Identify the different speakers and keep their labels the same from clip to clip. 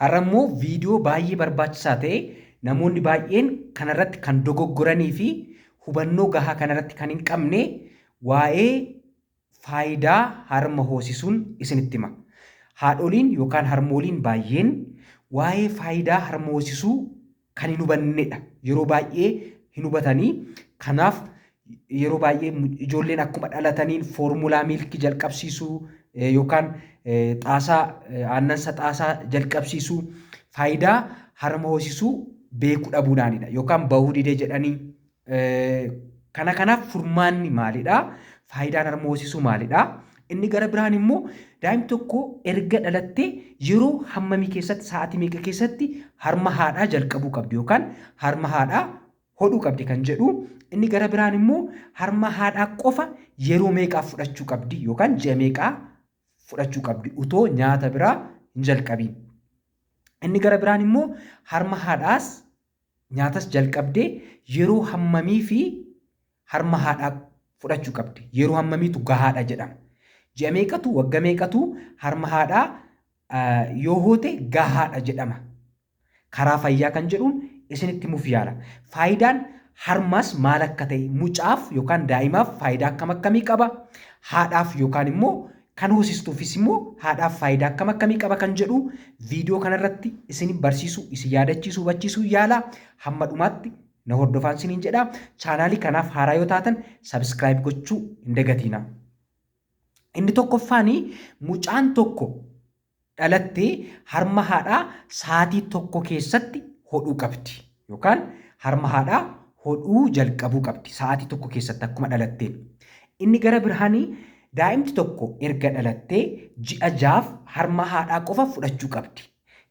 Speaker 1: Har'a immoo viidiyoo baay'ee barbaachisaa ta'e, namoonni baay'een kanarratti kan dogoggoranii fi hubannoo gahaa kanarratti kan hin qabne, waa'ee faayidaa harma hoosisuun isinitti hima. Haadholiin yookaan harmooliin baay'een waa'ee faayidaa harma hoosisuu kan hin hubannedha. Yeroo baay'ee hin hubatanii. Kanaaf yeroo baay'ee ijoolleen akkuma dhalataniin formula milk jalqabsiisuu yookaan xaasaa, aannansa xaasaa jalqabsiisuu, faayidaa harma hoosisuu beekuu dhabuudhaanidha. Yookaan bahuu didee jedhanii kana. Kanaaf furmaanni maalidha? Faayidaan harma hoosisuu maalidha? Inni gara biraan immoo daa'imni tokko erga dhalattee yeroo hammamii keessatti, sa'aatii meeqa keessatti harma haadhaa jalqabuu qabdi yookaan harma haadhaa hodhuu qabdi kan jedhu. Inni gara biraan immoo harma haadhaa qofa yeroo meeqaaf fudhachuu qabdi yookaan ji'a meeqaa fudhachuu qabdi utoo nyaata biraa hin jalqabiin. Inni gara biraan immoo harma haadhaas nyaatas jalqabdee yeroo hammamii fi harma haadhaa fudhachuu qabdi? Yeroo hammamiitu gahaadha jedhama? Ji'a meeqatu, wagga meeqatu harma haadhaa yoo hoote gahaadha jedhama? Karaa fayyaa kan jedhuun isinitti himuuf yaala. Faayidaan harmaas maal akka ta'e, mucaaf yookaan daa'imaaf faayidaa akkam akkamii qaba? Haadhaaf yookaan immoo kan hoosistuufis immoo haadhaaf faayidaa akkam akkamii qaba kan jedhu viidiyoo kanarratti isin barsiisuu, isin yaadachiisuu, hubachiisuu yaala. Hamma dhumaatti na hordofaan isiniin jedha. Chaanaalii kanaaf haaraa yoo taatan subscribe gochuu hin dagatiina. Inni tokkoffaani, mucaan tokko dhalattee harma haadhaa sa'aatii 1 keessatti hodhuu qabdi. Yookaan harma haadhaa hodhuu jalqabuu qabdi sa'aatii 1 keessatti akkuma dhalatteen. Inni gara biraanii, daa'imti tokko erga dhalattee ji'a 6f harma haadhaa qofa fudhachuu qabdi.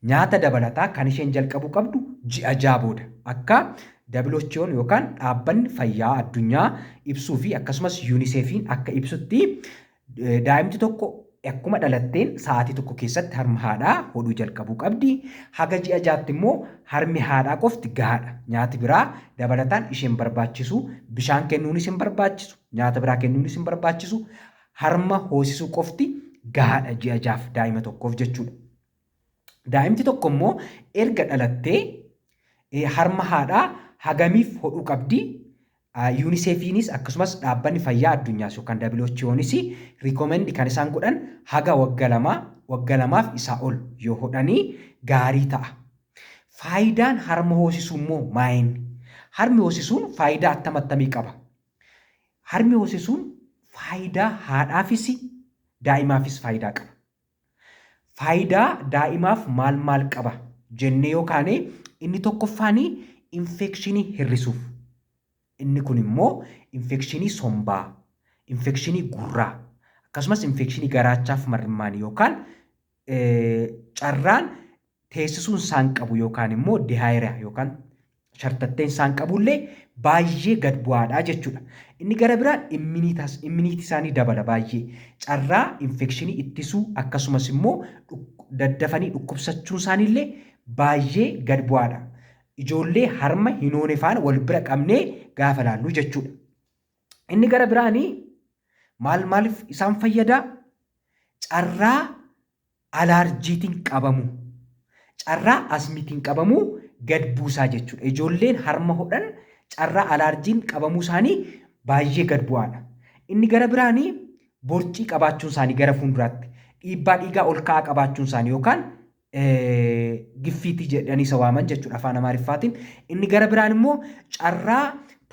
Speaker 1: Nyaata dabalataa kan isheen jalqabuu qabdu ji'a 6 booda. Akka WHO'n yookaan Dhaabbanni Fayyaa Addunyaa ibsuu fi akkasumas UNICEF'n akka ibsutti, daa'imti tokko akkuma dhalatteen sa'aatii 1 keessatti harma haadhaa hodhuu jalqabuu qabdi. Haga ji'a 6tti immoo harmi haadhaa qofti gahaadha. Nyaati biraa dabalataan isheen barbaachisu, bishaan kennuunis hin barbaachisu, nyaata biraa kennuunis hin barbaachisu. Harma hoosisuu qofti gahaadha ji'a 6f daa'ima tokkoof jechuudha. Daa'imti tokko immoo erga dhalattee harma haadhaa hagamiif hodhuu qabdi? UNICEFiinis akkasumas Dhaabbanni Fayyaa Addunyaas yookaan WHOnis recommend kan isaan godhan haga wagga 2, wagga 2f isaa ol yoo hodhanii gaarii ta'a. Faayidaan harma hoosisuu immoo maayinni? Harmi hoosisuun faayidaa attam attamii qaba? Harmi hoosisuun faayidaa haadhaafis daa'imaafis faayidaa qaba. Faayidaa daa'imaaf maal maal qaba jennee yoo kaane, inni tokkoffaan infekshinii hir'isuuf. Inni kun immoo infekshinii sombaa, infekshinii gurraa, akkasumas infekshinii garaachaaf mar'immaanii yookaan carraan teessisuun isaan qabu yookaan immoo diarrhea yookaan shartatteen isaan qabullee baay'ee gad bu'aadha jechuudha. Inni gara biraan immunity isaanii dabala baay'ee. Carraa infekshinii ittisuu akkasumas immoo daddafanii dhukkubsachuun isaaniillee baay'ee gad bu'aadha. Ijoollee harma hin hoone faana wal bira qabnee gaafa laallu jechuudha. Inni gara biraanii maal maaliif isaan fayyada? Carraa alaarjiitiin qabamuu, carraa asmiitiin qabamuu gad buusaa jechuudha. Ijoolleen harma hodhan carraa alaarjiin qabamuu isaanii baay'ee gad bu'aadha. Inni gara biraanii borcii qabaachuun isaanii, gara fuulduraatti dhiibbaa dhiigaa ol ka'aa qabaachuun isaanii yookaan giffiitii jedhanii isa waaman jechuudha afaan Amaariffaatiin. Inni gara biraan immoo carraa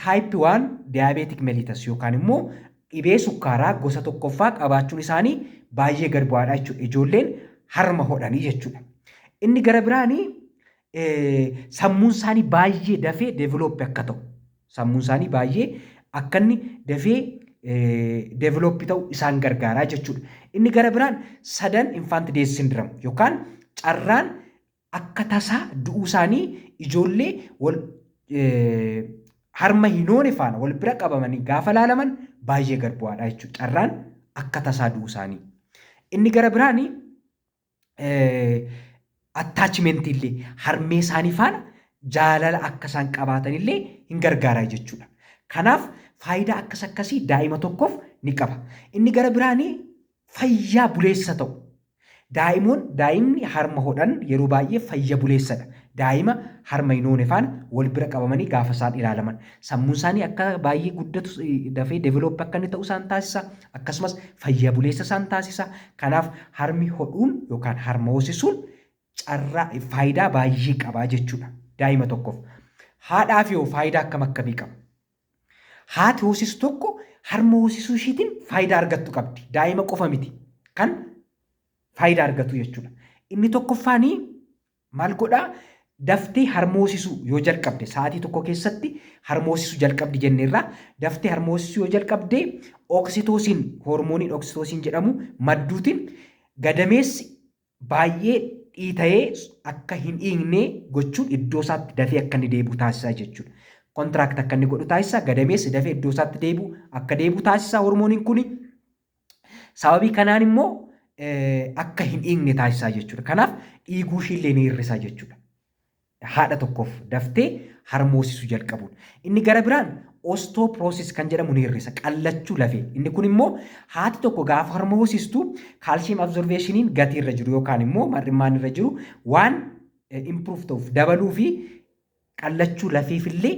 Speaker 1: type 1 diabetic mellitus yookaan immoo dhibee sukkaaraa gosa tokkoffaa qabaachuun isaanii baay'ee gad bu'aadha jechuudha. Ijoolleen harma hodhanii jechuudha. Inni gara biraanii sammuun isaanii baay'ee dafee develop akka ta'u, sammuun isaanii baay'ee akka inni dafee develop ta'u isaan gargaaraa jechuudha. Inni gara biraan sudden infant death syndrome yookaan carraan akka tasaa du'uu isaanii ijoollee wal harma hin hoone faana wal bira qabamanii gaafa laalaman baay'ee gad bu'aadha jechuudha. Carraan akka tasaa du'uu isaanii. Inni gara biraanii attachmentii illee harmee isaanii faana jaalala akka isaan qabaatan illee hin gargaara jechuudha. Kanaaf faayidaa akkas akkasii daa'ima tokkoof ni qaba. Inni gara biraanii fayyaa buleessa ta'u. Daa'imoon daa'imni harma hodhan yeroo baay'ee fayya buleessadha. Daa'ima harma hin hoone faana wal bira qabamanii gaafa isaan ilaalaman. Sammuun isaanii akka baay'ee guddatu, dafee develop akka inni ta'u isaan taasisa. Akkasumas fayya buleessa isaan taasisa. Kanaaf harmi hodhuun yookaan harma hoosisuun carraa faayidaa baay'ee qaba jechuudha daa'ima tokkoof. Haadhaaf yoo faayidaa akkam akkamii qaba? Haati hoosisu tokko harma hoosisuu ishiitiin faayidaa argattu qabdi. Daa'ima qofa miti kan faayidaa argatu jechuudha. Inni tokkoffaanii maal godhaa? Daftee harma hoosisuu yoo jalqabde, sa'aatii tokko keessatti harma hoosisuu jalqabdi jenneerraa, daftee harma hoosisuu yoo jalqabde, oxytocin, hormooniin oxytocin jedhamu madduutiin gadameessi baay'ee dhiita'ee akka hin dhiigne gochuun iddoo isaatti dafee akka inni deebi'u taasisaa jechuudha. Contract akka inni godhu taasisa. Gadameessi dafee iddoo isaatti deebi'u akka deebi'u taasisa hormooniin kuni. Sababii kanaan immoo akka hin dhiigne taasisaa jechuudha. Kanaaf dhiiguu ishiillee ni hir'isa jechuudha. Haadha tokkoof daftee harma hoosisuu jalqabuun. Inni gara biraan osteoporosis kan jedhamu ni hir'isa. Qallachuu lafee. Inni kun immoo haati tokko gaafa harma hoosistu calcium absorptioniin gatii irra jiru yookaan immoo mar'immaan irra jiru waan improve ta'uuf, dabaluu fi qallachuu lafeefillee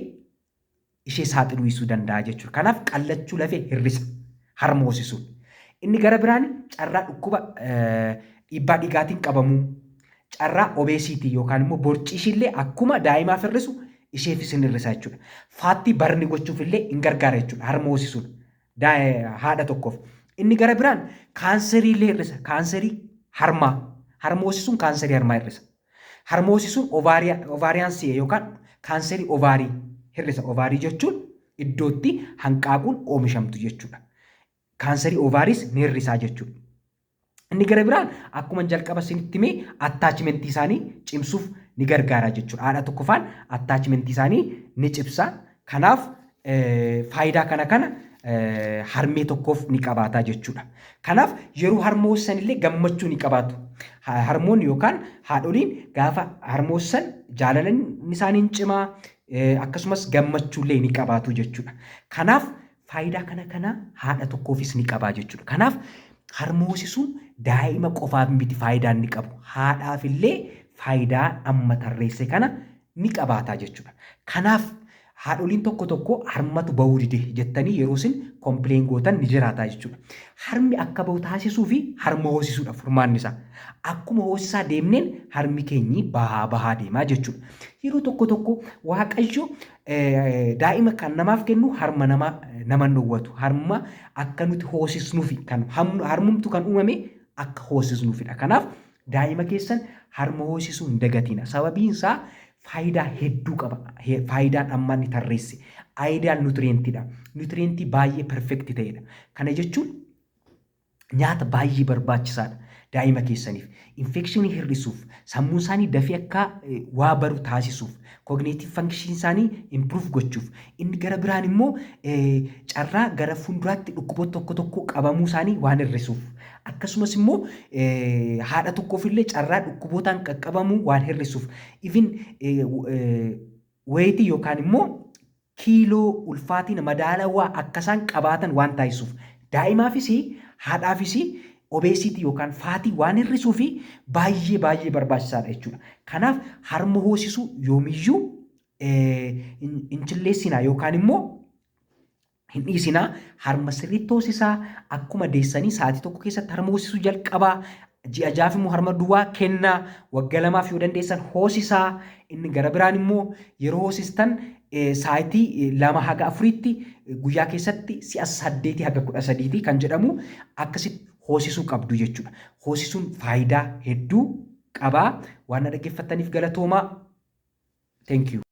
Speaker 1: ishee saaxiluu dhiisuu danda'a jechuudha. Kanaaf qallachuu lafee hir'isa harma hoosisuun. Inni gara biraan carraa dhukkuba dhiibbaa dhiigaatiin qabamuu, carraa obesity yookaan immoo borcii ishiillee akkuma daa'imaaf hir'isu isheefis hin hir'isa jechuudha. Fat burn gochuuf illee hin gargaara jechuudha harma hoosisuun haadha tokkoof. Inni gara biraan kaanserii illee hir'isa. Kaanserii harmaa. Harma hoosisuun kaanserii harmaa hir'isa. Harma hoosisuun ovarian yookaan kaanserii ovary hir'isa. Ovary jechuun iddootti hanqaaquun oomishamtu jechuudha. Kaanserii ovarys ni hir'isaa jechuudha. Inni gara biraan akkuma jalqaba isinitti himee attachmentii isaanii cimsuuf ni gargaara jechuudha. Haadha tokkoffaan attachmentii isaanii ni cimsa. Kanaaf faayidaa kana harmee tokkoof ni qabaata jechuudha. Kanaaf yeroo harma hoosisan illee gammachuu ni qabaatu. Harmoonni yookaan haadholiin gaafa harma hoosisan jaalalaan isaanii cimaa, akkasumas gammachuu illee ni qabaatu jechuudha. Kanaaf faayidaa kana haadha tokkoofis ni qabaa jechuudha. Kanaaf harma hoosisuun daa'ima qofaaf miti faayidaa inni qabu. Haadhaaf illee faayidaa amma tarreesse kana ni qabaataa jechuudha. Kanaaf haadholiin tokko tokko harmatu bahuu dide jettanii yeroo isin complain gootan ni jiraata jechuudha. Harmi akka bahu taasisuu fi harma hoosisuudha furmaanni isaa. Akkuma hoosisaa deemneen harmi keenyi bahaa bahaa deemaa jechuudha. Yeroo tokko tokko Waaqayyo daa'ima kan namaaf kennu harma namaa nama dhowwatu. Harma akka nuti hoosisnuufi kan harmumtu kan uumame akka hoosisnuufidha. Kanaaf daa'ima keessan harma hoosisuu hin dagatina. Sababiin isaa faayidaa hedduu qaba. Faayidaan amma inni tarreesse. Ideal nutrientidha. Nutrientii baay'ee perfect ta'edha. Kana jechuun nyaata baay'ee barbaachisaadha daa'ima keessaniif. Infectionii hir'isuuf, sammuun isaanii dafee akka waa baru taasisuuf, cognitive functionii isaanii improve gochuuf, inni gara biraan immoo carraa gara fuulduraatti dhukkuboota tokko tokko qabamuu isaanii waan hir'isuuf, akkasumas immoo haadha tokkoof illee carraa dhukkubootaan qaqqabamuu waan hir'isuuf, even weightii yookaan immoo kiiloo ulfaatina madaalawaa akka isaan qabaatan waan taasisuuf, daa'imaafis haadhaafis obesity yookaan fatii waan hir'isuu fi baay'ee baay'ee barbaachisaadha jechuudha. Kanaaf harma hoosisuu yoomiyyuu hin chilleessinaa yookaan immoo hin dhiisinaa. Harma sirriitti hoosisaa. Akkuma deessanii sa'aatii tokko keessatti harma hoosisuu jalqabaa. Ji'a 6f immoo harma duwwaa kennaa. Waggaa 2f yoo dandeessan hoosisaa. Inni gara biraan immoo yeroo hoosistan sa'aatii 2 haga 4tti guyyaa keessatti si'a 8 haga 13ti kan jedhamu akkasitti hoosisuu qabdu jechuudha. Hoosisuun faayidaa hedduu qabaa. Waan na dhaggeeffattaniif galatoomaa. Thank you.